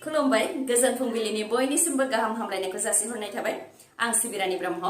खुलुमबाय गोजोन फुंबिलिनि बयनिसिमबो गाहाम हामलायनायखौ जासिहरनाय थाबाय आं सिबिरानि ब्रह्म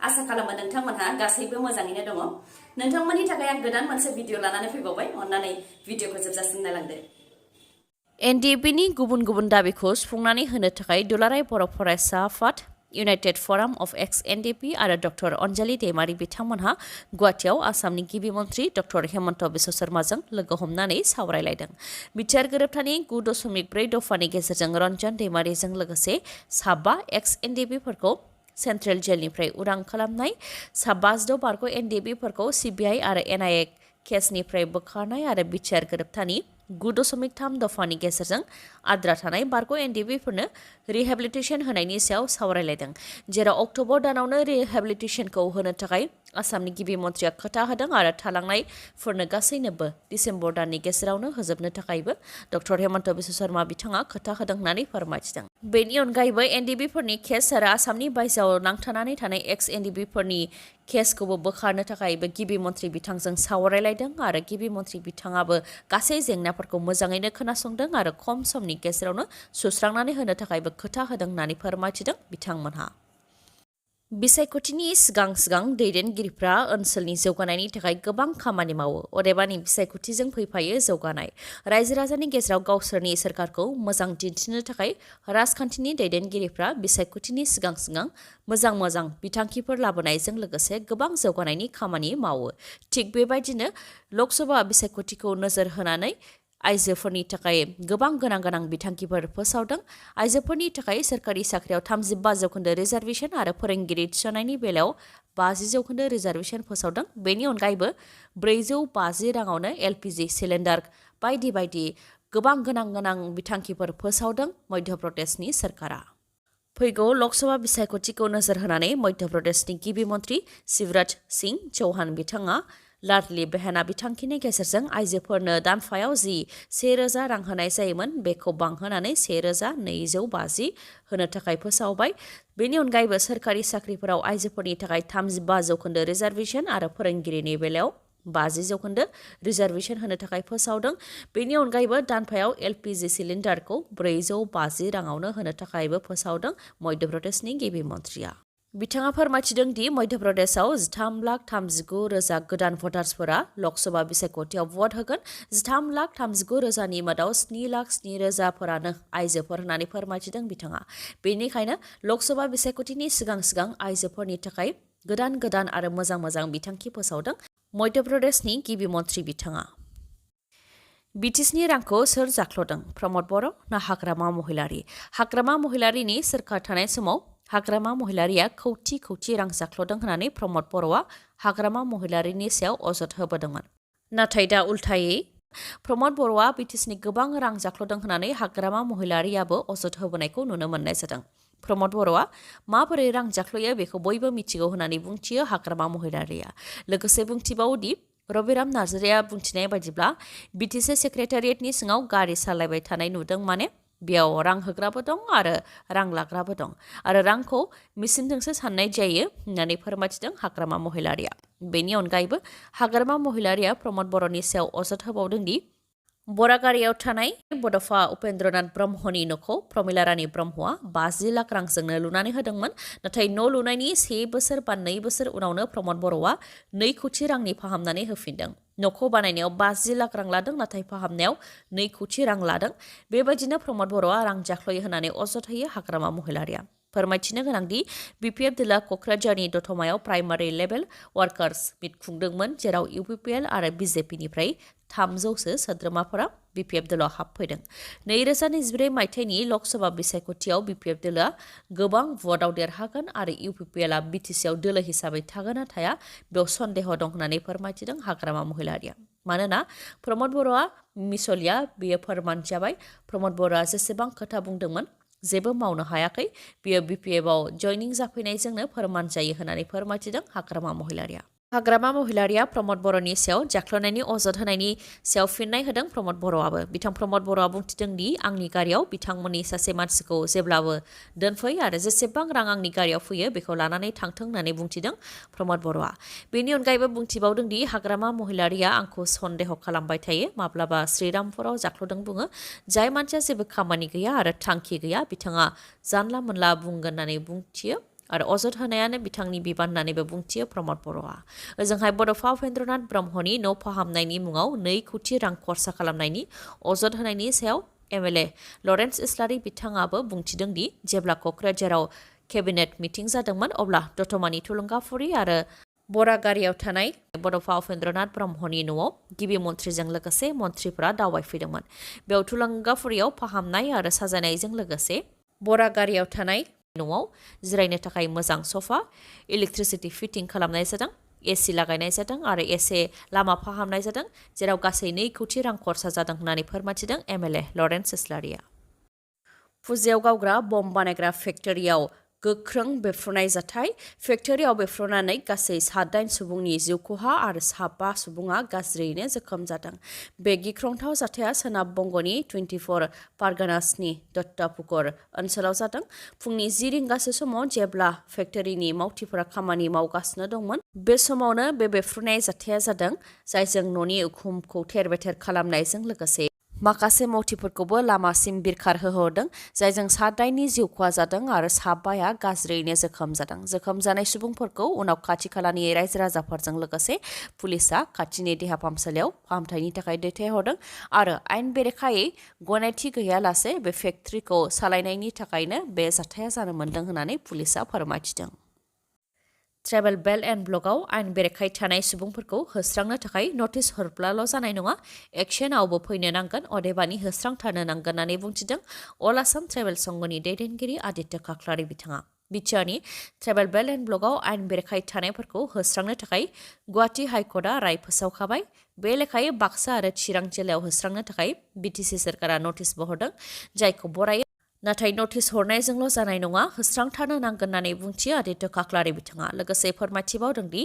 आसा खालामो नोंथांमोनहा गासैबो मोजाङैनो दङ नोंथांमोननि थाखाय आं गोदान मोनसे भिडिअ लानानै फैबावबाय अन्नानै भिडिअखौ जोबजासिम नायलांदो एनडिएफबि गुबुन गुबुन दाबिखौ सुफुंनानै होनो थाखाय दुलाराय बर' फरायसा आफाद इउनाइटेड फराम अफ एक्स एनडिएफबि आरो डक्टर अनजालि दैमारि बिथांमोनहा गुवाहाटीआव आसामनि गिबि मन्थ्रि डक्टर हेमन्त बिश्व शर्माजों लोगो हमनानै सावरायलायदों। बिटिआर गोरोबथानि 9.4 दफानि गेजेरजों रन्जन दैमारिजों लोगोसे 5 एक्स एनडिएफबिफोरखौ सेन्ट्रेल जेलनिफ्राय उदां खालामनाय 15 बारग' एनडिएफबिफोरखौ सिबिआइ आरो एनआइए केसनिफ्राय बोखारनाय आरो बिटिआर गोरोबथानि 9.3 दफानि गेजेरजों आद्रा थानाय बारग' एनडिएफबिफोरनो रिहेबिलिटेसन होनायनि सायाव सावरायलायदों जेराव अक्ट'बर दानावनो रिहेबिलिटेसनखौ होनो थाखाय आसामनि गिबि मन्थ्रिया खोथा होदों आरो थालांनायफोरनो गासैनोबो डिसेम्बर दाननि गेजेरावनो होजोबनो थाखायबो डक्टर हेमन्त बिश्व शर्मा बिथाङा खोथा होदों होननानै फोरमायथिदों। बेनि अनगायैबो एनडिएफबिफोरनि केस आरो आसामनि बायजोआव नांथानानै थानाय एक्स एनडिएफबिफोरनि केसखौबो बोखारनो थाखायबो गिबि मन्थ्रि बिथांजों सावरायलायदों आरो गिबि मन्थ्रि बिथाङाबो गासै जेंनाफोरखौ मोजाङैनो खोनासंदों आरो खम समनि गेजेरावनो सुस्रांनानै होनो थाखायबो खोथा होदों होननानै फोरमायथिदों बिथांमोनहा। बिसायख'थिनि सिगां दैदेनगिरिफ्रा ओनसोलनि जौगानायनि थाखाय गोबां खामानि मावो अदेबानि बिसायख'थिजों फैफायो जौगानाय रायजो राजानि गेजेराव गावसोरनि सोरखारखौ मोजां दिन्थिनो थाखाय राजखान्थिनि दैदेनगिरिफ्रा बिसायख'थिनि सिगां मोजां बिथांखिफोर लाबोनायजों लोगोसे गोबां जौगानायनि खामानि मावो। थिग बेबायदिनो लकसभा बिसायख'थिखौ नोजोर होनानै आइजोफोरनि थाखाय गोबां गोनां बिथांखिफोर फोसावदों। आइजोफोरनि थाखाय सोरखारि साख्रियाव 35% रिजार्भेसन आरो फोरोंगिरि थिसननायनि बेलायाव 50% रिजार्भेसन फोसावदों। बेनि अनगायैबो 450 राङावनो LPG सिलिन्डार बायदि गोबां गोनां बिथांखिफोर फोसावदों मध्य प्रदेशनि सोरखारा। फैगौ लकसभा बिसायख'थिखौ नोजोर होनानै मध्य प्रदेशनि गिबि मन्थ्रि शिवराज सिंह चौहान बिथाङा लाडली बेहेना बिथांखिनि गेजेरजों आइजोफोरनो दानफायाव जि 1000 रां होनाय जायोमोन बेखौ बांहोनानै 1250 होनो थाखाय फोसावबाय। बेनि अनगायैबो सोरखारि साख्रिफोराव आइजोफोरनि थाखाय 35% रिजार्भेसन आरो फोरोंगिरिनि बेलायाव 50% रिजार्भेसन होनो थाखाय फोसावदों। बेनि अनगायैबो दानफायाव LPG सिलिन्डारखौ 450 राङावनो होनो थाखायबो फोसावदों मध्य प्रदेशनि गिबि मन्थ्रिया। बिथाङा फोरमायथिदों दि मध्य प्रदेशआव 13,39,000 गोदान भटार्सफोरा लकसभा बिसायख'थियाव भट होगोन। 13,39,000नि मादाव 7,07,000फोरानो आइजोफोर होननानै फोरमायथिदों बिथाङा। बेनिखायनो लकसभा बिसायख'थिनि सिगां आइजोफोरनि थाखाय गोदान आरो मोजां बिथांखि फोसावदों मध्य प्रदेशनि गिबि मन्थ्रि बिथाङा। बिटिसिनि रांखौ सोर जाख्ल'दों प्रमद बर' ना हाग्रामा महिलारि? हाग्रामा महिलारिनि सोरखार थानाय समाव हाग्रामा महिलारिया खौथि रां जाख्ल'दों होननानै प्रमद बर'आ हाग्रामा महिलारिनि सायाव अजद होबोदोंमोन। नाथाय दा उल्थायै प्रमद बर'आ बिटिसिनि गोबां रां जाख्ल'दों होननानै हाग्रामा महिलारियाबो अजद होबोनायखौ नुनो मोननाय जादों। प्रमद बर'आ माबोरै रां जाख्ल'यो बेखौ बयबो मिथिगौ होननानै बुंथियो हाग्रामा महिलारिया। लोगोसे बुंथिबावोदि रबिराम नार्जारिया बुंथिनाय बायदिब्ला बिटिसि सेक्रेटारियेटनि सिङाव गारि सालायबाय थानाय नुदों माने बेयाव रां होग्राबो दं आरो रां लाग्राबो दं आरो रांखौ मेसिनजोंसो साननाय जायो होननानै फोरमायथिदों हाग्रामा महिलारिया। बेनि अनगायैबो हाग्रामा महिलारिया प्रमद बर'नि सायाव अजद होबावदों दि बरागारियाव थानाय बड'फा उपेन्द्रनाथ ब्रह्मनि न'खौ प्रमिला रानी ब्रह्मआ 50 लाख रांजोंनो लुनानै होदोंमोन। नाथाय न' लुनायनि 1 बोसोर बा 2 बोसोर उनावनो प्रमद बर'आ 2 कौटि रांनि फाहामनानै होफिनदों। न'खौ बानायनायाव 50 लाख रां लादों नाथाय फाहामनायाव 2 कौटि रां लादों। बेबायदिनो प्रमद बर'आ रां जाख्ल'यो होननानै अजद होयो हाग्रामा महिलारिया। फोरमायथिनो गोनांदि बिपिएफ दोला क'क्राझारनि दतमायाव प्राइमारि लेभेल वार्कार्स मिट खुंदोंमोन जेराव इउपिपिएल आरो बिजेपिनिफ्राय 300सो सोद्रोमाफोरा बिपिएफ दोलाव हाबफैदों। 2024 मायथाइनि लकसभा बिसायख'थियाव बिपिएफ दोला गोबां भटआव देरहागोन आरो इउपिपिएलआ बिटिसिआव दोलो हिसाबै थागोन ना थाया बेयाव सन्देह दं होननानै फोरमायथिदों हाग्रामा महिलारिया। मानोना प्रमद बर'आ मिसलिया बेयो फोरमान जाबाय। प्रमद बर'आ जेसेबां खोथा बुंदोंमोन जेबो मावनो हायाखै बेयो बिपिएफआव जयनिं जाफैनायजोंनो फोरमान जायो होननानै फोरमायथिदों हाग्रामा महिलारिया। हाग्रामा महिलारिया प्रमद बर'नि सायाव जाख्ल'नायनि अजद होनायनि सायाव फिननाय होदों प्रमद बर'आबो। बिथां प्रमद बर'आ बुंथिदों दि आंनि गारियाव बिथांमोननि सासे मानसिखौ जेब्लाबो दोनफै आरो जेसेबां रां आंनि गारियाव फैयो बेखौ लानानै थांथों होननानै बुंथिदों प्रमद बर'आ। बेनि अनगायैबो बुंथिबावदों दि हाग्रामा महिलारिया आंखौ सन्देह खालामबाय थायो, माब्लाबा श्रीरामपुराव जाख्ल'दों बुङो। जाय मानसिया जेबो खामानि गैया आरो थांखि गैया बिथाङा जानला मोनला बुंगोन होननानै बुंथियो आरो अजद होनायानो बिथांनि बिबान होननानैबो बुंथियो प्रमद बर'आ। ओजोंहाय बड'फा उपेन्द्रनाथ ब्रह्मनि न' फाहामनायनि मुङाव 2 कोटि रां खरसा खालामनायनि अजद होनायनि सायाव एमएलए लरेन्स इस्लारि बिथाङाबो बुंथिदों दि जेब्ला क'क्राझाराव केबिनेट मिटिं जादोंमोन अब्ला दतमानि थुलुंगाफुरि आरो बरागारियाव थानाय बड'फा उपेन्द्रनाथ ब्रह्मनि न'आव गिबि मन्थ्रिजों लोगोसे मन्थ्रिफोरा दावबायफैदोंमोन। बेयाव थुलुंगाफुरियाव फाहामनाय आरो साजायनायजों लोगोसे बरागारियाव थानाय न'आव जिरायनो थाखाय मोजां सफा, इलेक्ट्रिसिटि फिटिं खालामनाय जादों, एसि लागायनाय जादों आरो एसे लामा फाहामनाय जादों, जेराव गासै 2 कोटि रां खरसा जादों होननानै फोरमायथिदों एमएलए लरेन्स इस्लारिया। फुजियाव गावग्रा बम बानायग्रा फेक्टरियाव गोख्रों बेफ्रुनाय जाथाय। फेक्टरियाव बेफ्रुनानै गासै 7 सुबुंनि जिउ खहा आरो 5 सुबुङा गाज्रियैनो जोखोम जादों। बे गिख्रंथाव जाथाया सोनाब बंग'नि 24 पारगानासनि दत्तापुकुर ओनसोलाव जादों। फुंनि 10 रिंगासो समाव जेब्ला फेक्टरिनि मावथिफोरा खामानि मावगासिनो दंमोन, बे समावनो बे बेफ्रुनाय जाथाया जादों, जायजों न'नि उखुमखौ थेर-बेथेर खालामनायजों लोगोसे माखासे मावथिफोरखौबो लामासिम बिरखारहोहरदों, जायजों 7 जिउ खहा जादों आरो 5 गाज्रियैनो जोखोम जादों। जोखोम जानाय सुबुंफोरखौ उनाव खाथि खालानि रायजो-राजाफोरजों लोगोसे पुलिसआ खाथिनि देहा फाहामसालियाव फाहामथायनि थाखाय दैथायहरदों आरो आयेन बेरेखायै गनायथि गैयालासे बे फेक्टरिखौ सालायनायनि थाखायनो बे जाथाया जानो मोन्दों होननानै पुलिसआ फोरमायथिदों। ट्राइबेल बेल्ट एन्ड ब्लकआव आयेन बेरेखायै थानाय सुबुंफोरखौ होस्रांनो थाखाय नटिस हरब्लाल' जानाय नङा, एक्सनआवबो फैनो नांगोन, अदेबानि होस्रांथारनो नांगोन होननानै बुंथिदों अल आसाम ट्राइबेल संघनि दैदेनगिरि आदित्य खाख्लारि बिथाङा। बिटिआरनि ट्राइबेल बेल्ट एन्ड ब्लकआव आयेन बेरेखायै थानायफोरखौ होस्रांनो थाखाय गुवाहाटी हाइकर्टआ राय फोसावखाबाय। बे लेखायै बाक्सा आरो चिरां जिल्लायाव होस्रांनो थाखाय बिटिसि सोरखारा नटिसबो हरदों, जायखौ बरायो। नाथाय नटिस हरनायजोंल' जानाय नङा, होस्रांथारनो नांगोन होननानै बुंथियो आदित्य खाख्लारि बिथाङा। लोगोसे फोरमायथिबावदों दि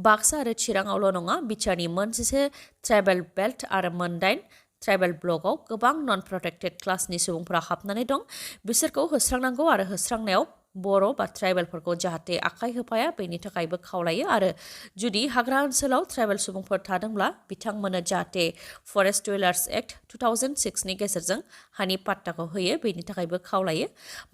बाक्सा आरो चिराङावल' नङा, बिटिआरनि 11 ट्राइबेल बेल्ट आरो 9 ट्राइबेल ब्लकआव गोबां नन प्रटेक्टेड क्लासनि सुबुंफोरा हाबनानै दं। बिसोरखौ होस्रांनांगौ आरो होस्रांनायाव बर' बा ट्राइबेलफोरखौ जाहाथे आखाइ होफाया बेनि थाखायबो खावलायो आरो जुदि हाग्रा ओनसोलाव ट्राइबेल सुबुंफोर थादोंब्ला बिथांमोननो जाहाथे फरेस्ट डुवेलार्स एक्ट 2006 नि गेजेरजों हानि पाट्टाखौ होयो बेनि थाखायबो खावलायो।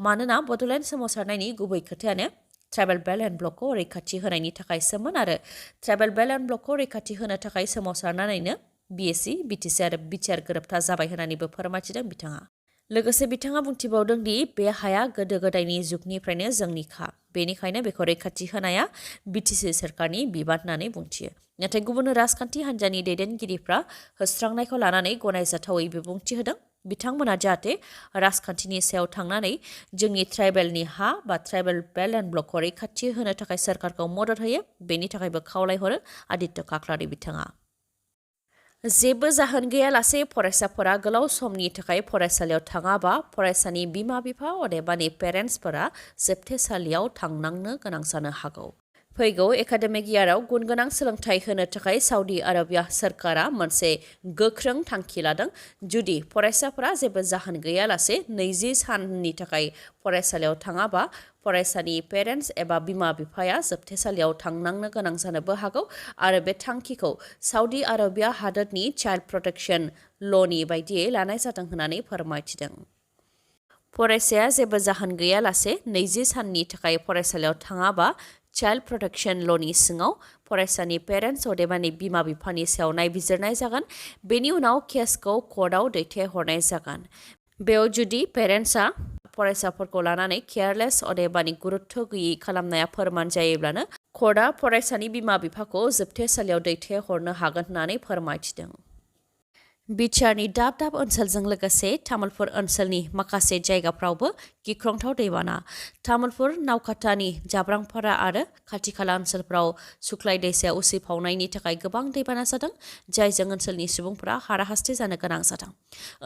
मानोना बड'लेण्ड सोमावसारनायनि गुबै खोथायानो ट्राइबेल बेल्ट एन्ड ब्लकखौ रैखाथि होनायनि थाखायसोमोन आरो ट्राइबेल बेल्ट एन्ड ब्लकखौ रैखाथि होनो थाखाय सोमावसारनानैनो बिएसि, बिटिसि आरो बिटिआर गोरोबथा जाबाय होननानैबो फोरमायथिदों बिथाङा। लोगोसे बिथाङा बुंथिबावदों दि बे हाया गोदो-गोदायनि जुगनिफ्रायनो जोंनिखा, बेनिखायनो बेखौ रैखाथि होनाया बिटिसि सोरखारनि बिबान होननानै बुंथियो। नाथाय गुबुन राजखान्थि हान्जानि दैदेनगिरिफ्रा होस्रांनायखौ लानानै गनायजाथावै बिबुंथि होदों। बिथांमोना जाहाथे राजखान्थिनि सायाव थांनानै जोंनि ट्राइबेलनि हा बा ट्राइबेल बेल्ट एन्ड ब्लकखौ रैखाथि होनो थाखाय सोरखारखौ मदद होयो, बेनि थाखायबो खावलायहरो आदित्य खाख्लारि बिथाङा। जेबो जाहोन गैयालासे फरायसाफोरा गोलाव समनि थाखाय फरायसालियाव थाङाबा फरायसानि बिमा-बिफा अदेबानि पेरेन्टसफोरा जोबथेसालियाव थांनांनो गोनां जानो हागौ। फैगौ एकाडेमिक इयाराव गुनगोनां सोलोंथाइ होनो थाखाय सौदी आरबिया सोरखारा मोनसे गोख्रों थांखि लादों। जुदि फरायसाफोरा जेबो जाहोन गैयालासे 20 साननि थाखाय फरायसालियाव थाङाबा फरायसानि पेरेन्टस एबा बिमा-बिफाया जोबथेसालियाव थांनांनो गोनां जानोबो हागौ आरो बे थांखिखौ सौदी आरबिया हादोरनि चाइल्ड प्रटेक्शन ल'नि बायदियै लानाय जादों होननानै फोरमायथिदों। फरायसाया जेबो जाहोन गैयालासे 20 साननि थाखाय फरायसालियाव थाङाबा चाइल्ड प्रटेक्शन ल'नि सिङाव फरायसानि पेरेन्टस अदेबानि बिमा-बिफानि सायाव नायबिजिरनाय जागोन। बेनि उनाव केसखौ कर्टआव दैथायहरनाय जागोन। बेयाव जुदि पेरेन्टसआ फरायसाफोरखौ लानानै केयारलेस अदेबानि गुरुत्थ गैयै खालामनाया फोरमान जायोब्लानो कर्टआ फरायसानि बिमा-बिफाखौ जोबथेसालियाव दैथायहरनो हागोन होननानै फोरमायथिदों। बिटिआरनि दाब दाब ओनसोलजों लोगोसे तामुलपुर ओनसोलनि माखासे जायगाफ्रावबो गिख्रंथाव दैबाना। तामुलपुर, नावकाटानि जाब्रांपारा आरो खाथि-खाला ओनसोलफ्राव सुख्लाय दैसाया उसिफावनायनि थाखाय गोबां दैबाना जादों, जायजों ओनसोलनि सुबुंफोरा हाराहास्ति जानो गोनां जादों।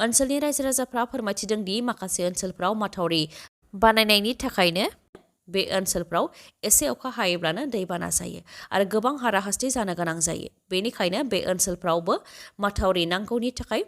ओनसोलनि रायजो-राजाफ्रा फोरमायथिदों दि माखासे ओनसोलफ्राव माथावरि बानायनायनि थाखायनो बे ओनसोलफ्राव एसे अखा हायोब्लानो दैबाना जायो आरो गोबां हाराहास्ति जानो गोनां जायो। बेनिखायनो बे ओनसोलफ्रावबो माथावरि नांगौनि थाखाय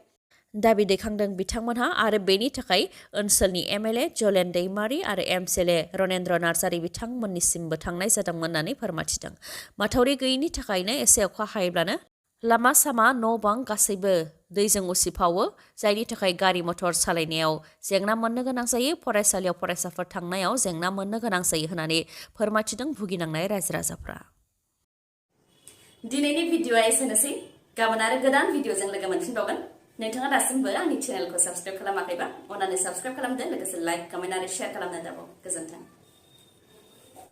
दाबि दैखांदों बिथांमोनहा आरो बेनि थाखाय ओनसोलनि एमएलए जलेन दैमारि आरो एमसिएलए रनेन्द्र नार्जारि बिथांमोननिसिमबो थांनाय जादोंमोन होननानै फोरमायथिदों। माथावरि गैयिनि थाखायनो एसे अखा हायोब्लानो लामा सामा न' बां गासैबो दैजों उसिफावो, जायनि थाखाय गारि मटर सालायनायाव जेंना मोननो गोनां जायो, फरायसालियाव फरायसाफोर थांनायाव जेंना मोननो गोनां जायो होननानै फोरमायथिदों भुगिनांनाय रायजो राजाफ्रा। दिनैनि भिडिअआ एसेनोसै। गाबोन आरो गोदान भिडिअजों लोगो मोनफिनबावगोन। नोंथाङा दासिमबो आंनि चेनेलखौ साबस्क्राइब खालामाखैबा अन्नानै साबस्क्राइब खालामदो, लोगोसे लाइक, कमेन्ट आरो शेयार खालामनो दाबाव। गोजोन्थों।